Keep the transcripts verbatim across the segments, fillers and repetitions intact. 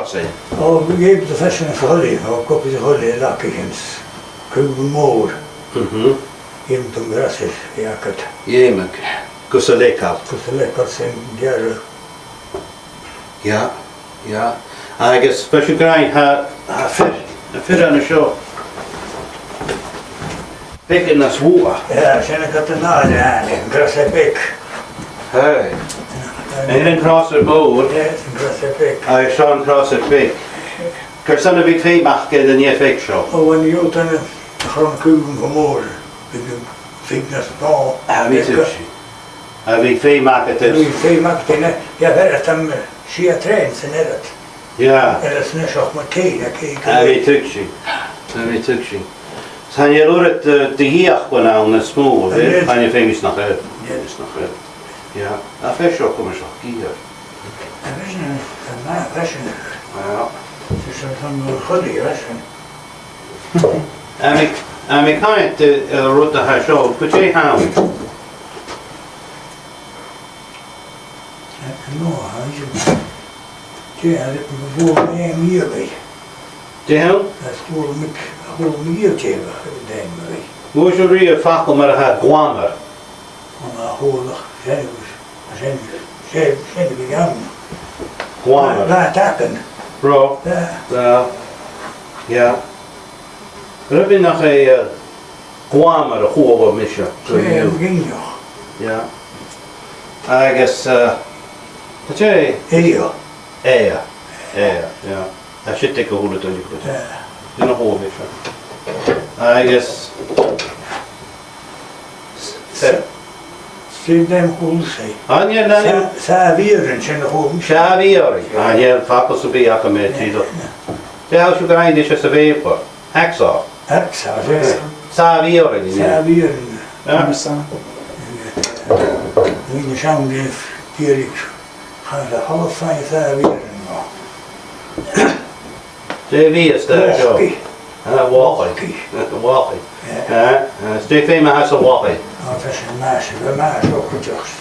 Sin. O, dh'fheumadh tu fhèin a' choileanadh, o, cupa de choileanadh a' lacadh anns a' chuibheall mhòr. Mhm. Dh'fheumadh tu an gràs a bhith agad. Dh'fheumadh. Gus an leigeil. Gus an leigeil sin, dìreach. Yeah, yeah. Agus bha sibh ag ràdh, tha, tha fir, tha fir an seo. Beagan nas motha. Yeah, sin agad an aon rud, an gràs beag. Hey. Aon an gràs mòr. Yeah, an gràs beag. Agus seo an gràs beag. Carson a bhiodh feum aca air an fhear bheag seo? O, bha iad a' dèanamh a' chrann-cùm gu mòr. Bhiodh iad a' fighe nas motha. Ah, bhiodh tuigse. Ah, bhiodh feum aca air. Bhiodh feum aca air, yeah, bha iad a' toirt sia troighean san earrach. Yeah. Earrach nas motha mar cèin, a cèin. Ah, bhiodh tuigse. Ah, bhiodh tuigse. Chan eil uiread de, de dh'fhiaclan ann nas motha, a bheil? Chan eil. Chan eil feum is nach eil. Yeah. Is nach eil. Yeah. A bheil seo coma seo, gìor? A bheil sin, a bheil sin. Yeah. Is sin an rud a chuireadh, a bheil sin. Am bi, am bi cuimhne agad, eh, rud a tha seo, gu dè th' ann? Eh, no, tha, dè, dè, bha mi a' faicinn. Dè th' ann? Is chuala mi, chuala mi gu dè bha, dè bha. An cuala sibh riamh facal mar a tha glamor? An cuala, sin, sin, sin, sin a bh' ann. Glamor. Bha, bha tacan. Robh? Bha. Bha. Yeah. Rud nach e, eh, glamor a chuala mise. Gu dearbh. Yeah. Agus, eh, dè? Eadhar. Eadhar. Eadhar, yeah. Tha sin aig a h-uile duine cuideachd. Yeah. Sin a chuala mise. Agus, s-, s-, Sin an aon chuala mise. An e, an e? Sa-, sàbh-iarainn, sin a chuala mise. Sàbh-iarainn. An e, facal sam bith agam air, yeah, dìreach. Dè tha sibh ag ràdh ris a' bhèicear? Hacksaw. Hacksaw, yeah. Sàbh-iarainn, an e? Sàbh-iarainn. Yeah. Am bi sàbh? Bha mi a' sealltainn gu dìreach, chan eil a h-uile sàbh-iarainn, no. Dè bhios dha seo? Wokey. Ah, wokey. Wokey. Wokey. Yeah. Ah, ah, is dè feum a th' anns a' wokey? Ah, tha sin math, bha math seo cuideachd.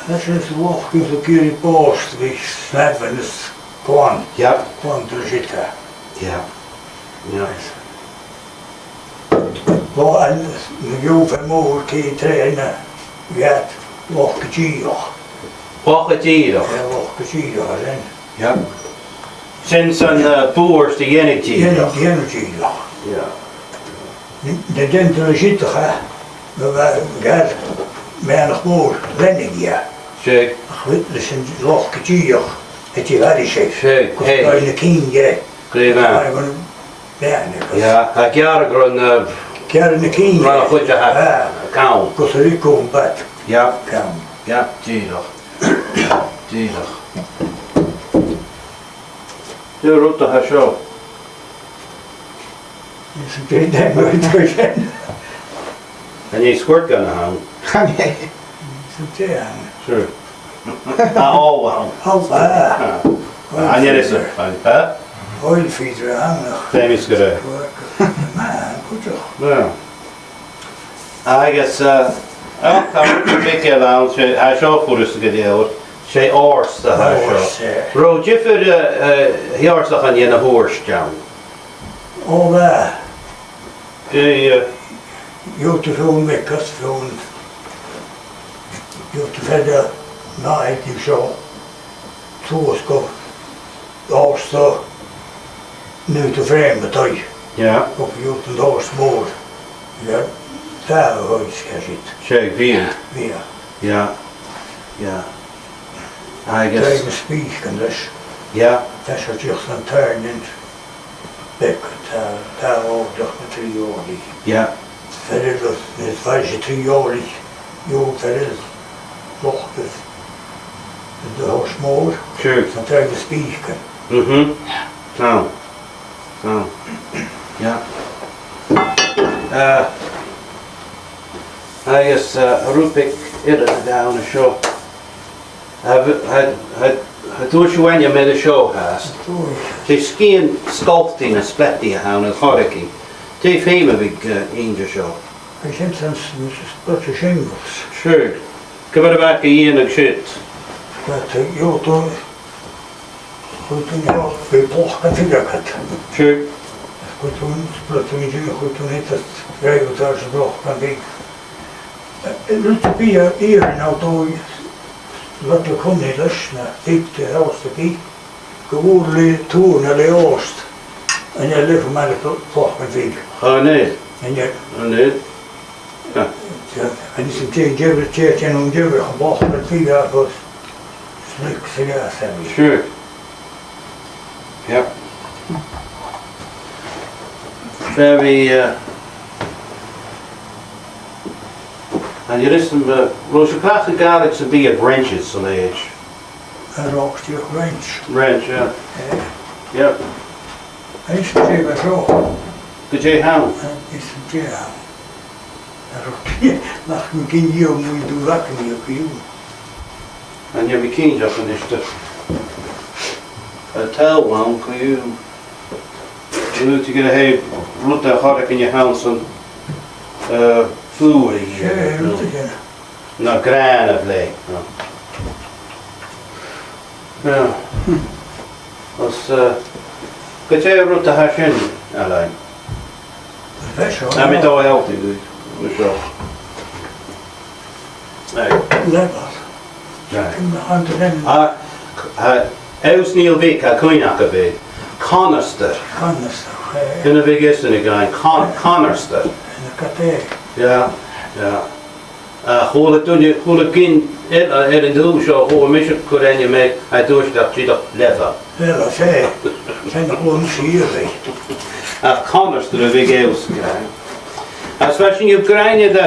Tha sin sa wokey, so ag iarraidh bòrd a bhith sneamhainn is glan. Yep. Glan dìreach. Yeah. Yeah. Yes. Bha an, na gheibh fear mòr, cè tro na gheibh iad, wokey dìreach. Wokey dìreach? Eh, wokey dìreach, a sin. Yeah. Sin son, eh, bùird a dhèanamh dìreach. Dhèanamh, dhèanamh dìreach. Yeah. An, an dèanadh tu leis an sitheach, eh, no bha, gheibheadh meadhanach mòr leantainn, yeah. Seadh. Ach leis an wokey dìreach, tha e a' faireachdainn. Seadh, gus an fhàg na cinn, yeah. Glè mhath. Aidh, bhon bhean, agus. Yeah, tha gearradh ron, eh, gearradh na cinn. Ron a' chuid a tha. Ah. Gann. Gus an ruig cùm bad. Yeah. Gann. Yeah, dìreach. Dìreach. Dè an rud a tha seo? Is an dè an rud a tha sin. An e squirt gun a th' ann? An e? Is an dè a th' ann? Sure. Ah, oil a th' ann. Oil, ah. Ah. Oil feeder. An e, is e, oil feeder a th' ann, ach. Feumaidh gur e. Math, cuideachd. Yeah. Agus, eh, ach, tha rud beag eile ann, 's e, tha seo furasta gu leòr, 's e òrsa a tha seo. Òrsa. An robh diofar, eh, eh, eòrsachan dhen a h-uile sìon? O, bha. Dè, eh, gheibheadh tu feadhainn mhic agus feadhainn, gheibheadh tu feadhainn, na, aig seo, suas gu òrsa, nì thu frèam a-staigh. Yeah. Agus gheibheadh tu an t-òrsa mòr. Yeah. Tha, a thuigs' e siud. 'S e, bhiodh. Bhiodh. Yeah. Yeah. Agus taigh na spìcean leis. Yeah. Tha seo dìreach san taigh an Beag, tha, tha òrdach na trì òraich. Yeah. Fear eile, is fear eile trì òraich, gheibh fear eile lochd is, is an t-òrs mòr. Sure. San taigh na spìcean. Mhm. Tha. Tha. Yeah. Eh, agus, eh, rud beag eile a th' ann an seo. Tha, tha, tha, tha, tuirt sibh uaim an seo fhathast. Tuirt. 'S e sgian sgoltaidh no spletaidh a th' ann air choreigin. Dè am feum a bhiodh, eh, innte seo? Bha sin san s-, s-, spot o shingles. Sure. Ciamar a bhiodh iad ga dhèanamh siud? Tha, tha, jo, tha, chuir thu an seo, bha bloc a' fighe agad. Sure. Chuir thu an, chuir thu an sin, chuir thu an sin, agus bha thu a' bloc a' fighe. Eh, eh, rud a bha iarraidh, no, dòigh, rud a chunnaic leis na fighean a bh' ann, gu bheil thu a' tuairneadh le ost, an e le fo mar a bh' ann a' fighe. Chan e. An e. Chan e. Ah. Agus an t-aon diofar, an t-aon diofar, a' bhloc a' fighe agus slick sa gheasa. Sure. Yep. Bha mi, uh, an e sin, uh, robh sibh a' cleachdadh Gàidhlig sam bith air wrenches san àm ud? An robh sibh a' cleachdadh wrench? Wrench, yeah. Eh. Yep. Is e a tha seo. Gu dè th' ann? Is e a tha seo. Nach mi gin iom mu dùil againn a bhith. An e mi cinnteach a-nis, a tha thu ann co-dhiù. An e thu ag ràdh rud a chòrd ri na th' ann san, eh, flùr, eh, no gràn a bhlèigh, no. Yeah. Agus, eh, gu dè an rud a tha sin, Ailean? Tha mi dol a dh'fhaighinn dhut, seo. Right. Level. Right. An, an, an. Ah, c-, ah, Eòs Nìll Bhig, tha cuimhne agam air. Conastar. Conastar, eh. Sin a bh' aige-san a' ghràin, con-, conastar. An e cad e? Yeah, yeah. A chuala duine, chuala gin air, air an dùthaich seo, chuala mise cur ainm air, a' dùthaich dìreach level. Level, 's e. Sin a chuala mise iarraidh. Ach conastar a bh' aige-san. Agus bha sinn a' gràin air,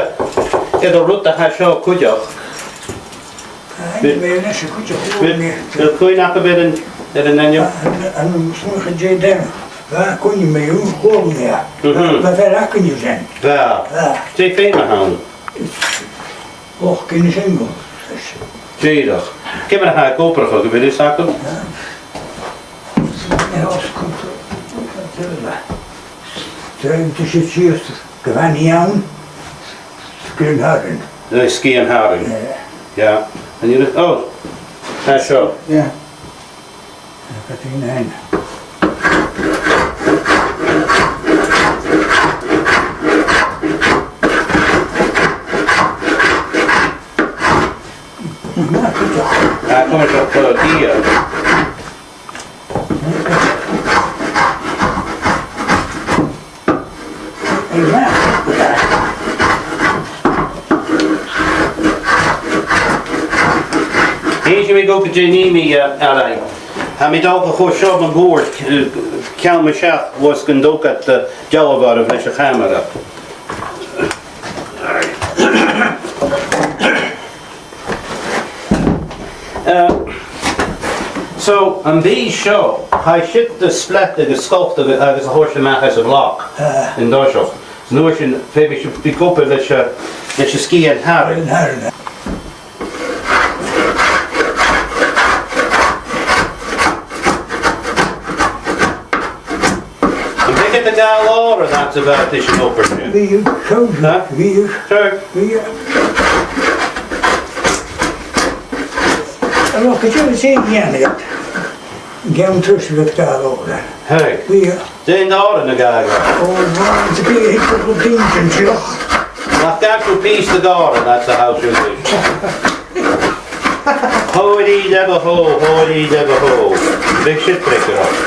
air an rud a tha seo cuideachd. Aidh, bha e leis a' chuideachd. Bha, bha cuimhne agad air an, air an ainm? An, an, an smaoinich dè dèan. Bha cuimhne agam, chuala mi e. Mhm. Bha fear againne sin. Bha. Bha. Dè feum a th' ann? Och, chan eil sin gu. Dìreach. Ciamar a tha e ag obrachadh, a bheil fhios agad? Tha. Sin e, os cionn. Tha, tha, tha. Tha, tha, tha, tha. Gu bheil e ann? Sgian tharan. Eh, sgian tharan. Eh. Yeah. An e, oh, tha seo. Yeah. Gu dè th' ann? Tha cuimhne agam air. Innsidh mi dhut gu dè nì mi, eh, Ailean. Tha mi a' dol a chur seo mun cuairt, eh, ceann a seachd, gus an tog iad, eh, dealbh oirbh leis a' chamara. Eh, so, am bìdh seo, tha e siud a' spleadadh agus sgoltadh agus a' toirt a-mach às a' bhloc. Ah. An toiseach. An uair sin, feumaidh sibh a bhith ag obair leis a', leis an sgian tharan. An tharan. Am biodh iad a' gabhail òran fhad 's a bha iad ris an obair sin? Bhiodh, seadh. Huh? Bhiodh. Sure. Bhiodh. An robh cuideigin a' dèanamh iad? An ceann turas a bhiodh iad a' gabhail òran? Hey. Bhiodh. Dè an t-òran a ghabhadh iad? Ò, bha, 's e bhiodh iad a' dol a dh'innse an seo. Nach gabh sibh pìos de dh'òran fhad 's a tha sibh ris. Hòiridh leatha hò, hòiridh leatha hò. Bhiodh siud freagarrach.